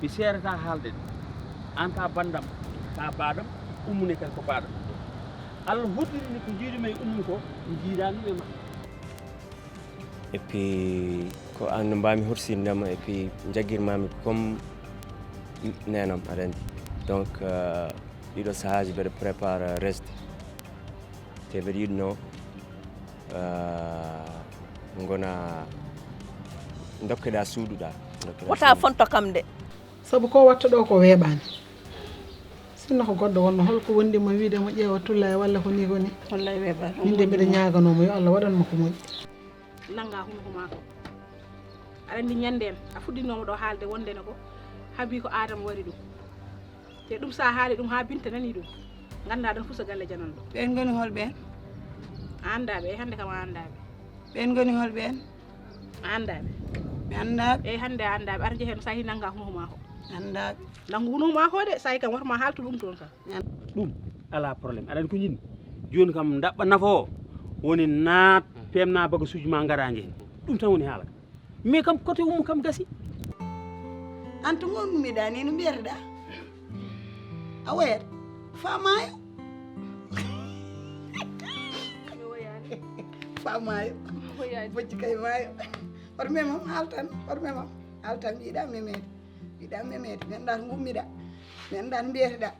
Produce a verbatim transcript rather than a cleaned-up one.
Mi seerata haalde de. Aan ka banndam, ka baaɗam, Ummu ne kadi ko baaɗam. Allah hoɗirini ko njiiɗumi e Ummu ko, njiidaanmi e makko. Et puis ko aan no mbaami hursinde ma, et puis njaggirmaami comme neenam, aɗa anndi. Donc euh, ɗiɗo sahaaji mbeɗa prépare resde. Te mbeɗa yiɗno euh, ngona dokkeɗa suuduɗa. Wota fonto kam de. Sabu ko watta ɗo ko weeɓaani. Sinno ko goɗɗo wonno, holko wondi mo wiide mo ƴeewa tulla e walla ko ni ko ni? Wallay weeɓaani. Min de mbiɗa ñaaganoo mo yo Allah waɗan mo ko moƴƴi. Nannga hunduko maa ko. Aɗa anndi ñannde en a fuɗɗinoomo ɗo haalde wonde ne ko habi ko Aadama waɗi ɗum. Te ɗum so a haali ɗum haa Binta nani ɗum, nganndaa ɗon fof so galle jananɗo. Ɓeen ngoni hol ɓeen? A anndaa ɓe, eey hannde kam a anndaa ɓe. Ɓeen ngoni hol ɓeen? A anndaa ɓe. Mi anndaa ɓe. Eey hannde a anndaa ɓe, ar njehen so a yii nannga hunduko maa ko. Mi anndaa ɓe. Nanngu hunduko maa ko de, so a yii kam woto ma haaltu ɗum toon kam. Ɗum alaa problème, aɗa anndi ko njiɗmi jooni kam ndaɓɓa nafa o woni naat peemna bagasuuji ma ngara njehen. Ɗum tan woni haala kam. Mais kam côté Ummu kam gasi. An to ngonɗumiɗa ni no mbiyataɗa? A woyat fa maayo. Fa maayo. Bojji kay maayo. Hoto memam haaltan, hoto memam haaltan, mbiɗa memede. Mbiɗa memede, mi annda to ngummiɗa. Mi annda to mbiyataɗa.